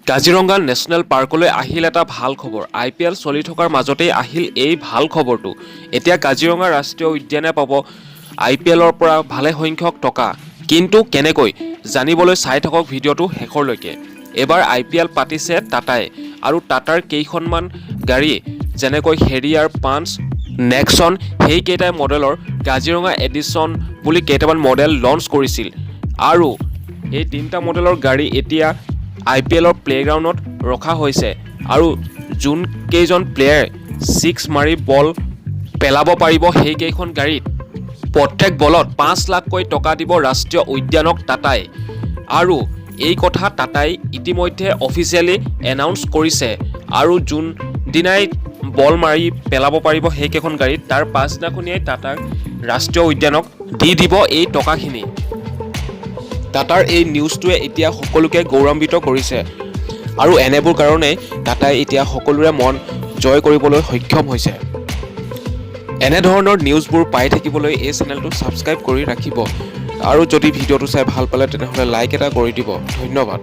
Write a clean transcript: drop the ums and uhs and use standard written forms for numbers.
Kaziranga national পাৰ্কলৈ আহিল এটা ভাল খবৰ। আইপিএল চলি থকাৰ মাজতেই আহিল এই ভাল খবৰটো। এতিয়া কাজিৰঙা ৰাষ্ট্ৰীয় উদ্যানে পাব আইপিএলৰ পৰা ভালেসংখ্যক টকা। কিন্তু কেনেকৈ, জানিবলৈ চাই থাকক ভিডিঅ'টো শেষৰলৈকে। এইবাৰ আইপিএল পাতিছে টাটাই আৰু টাটাৰ কেইখনমান গাড়ী, যেনেকৈ হেৰিয়াৰ, পাঞ্চ, নেক্সন, সেইকেইটাই মডেলৰ কাজিৰঙা এডিশ্যন বুলি কেইটামান মডেল লঞ্চ কৰিছিল। আৰু এই তিনিটা মডেলৰ গাড়ী এতিয়া আইপিএলৰ প্লে'গ্ৰাউণ্ডত ৰখা হৈছে আৰু যোনকেইজন প্লেয়াৰ ছিক্স মাৰি বল পেলাব পাৰিব, সেইকেইখন গাড়ীত প্ৰত্যেক বলত 5 লাখকৈ টকা দিব ৰাষ্ট্ৰীয় উদ্যানক টাটাই। আৰু এই কথা টাটাই ইতিমধ্যে অফিচিয়েলি এনাউন্স কৰিছে। আৰু যোনদিনাই বল মাৰি পেলাব পাৰিব সেইকেইখন গাড়ীত, তাৰ পাছদিনাখনিয়েই টাটাক ৰাষ্ট্ৰীয় উদ্যানক দি দিব এই টকাখিনি। টাটাৰ এই নিউজটোৱে এতিয়া সকলোকে গৌৰৱান্বিত কৰিছে আৰু এনেবোৰ কাৰণেই টাটাই এতিয়া সকলোৰে মন জয় কৰিবলৈ সক্ষম হৈছে। এনেধৰণৰ নিউজবোৰ পাই থাকিবলৈ এই চেনেলটো ছাবস্ক্ৰাইব কৰি ৰাখিব আৰু যদি ভিডিঅ'টো চাই ভাল পালে, তেনেহ'লে লাইক এটা কৰি দিব। ধন্যবাদ।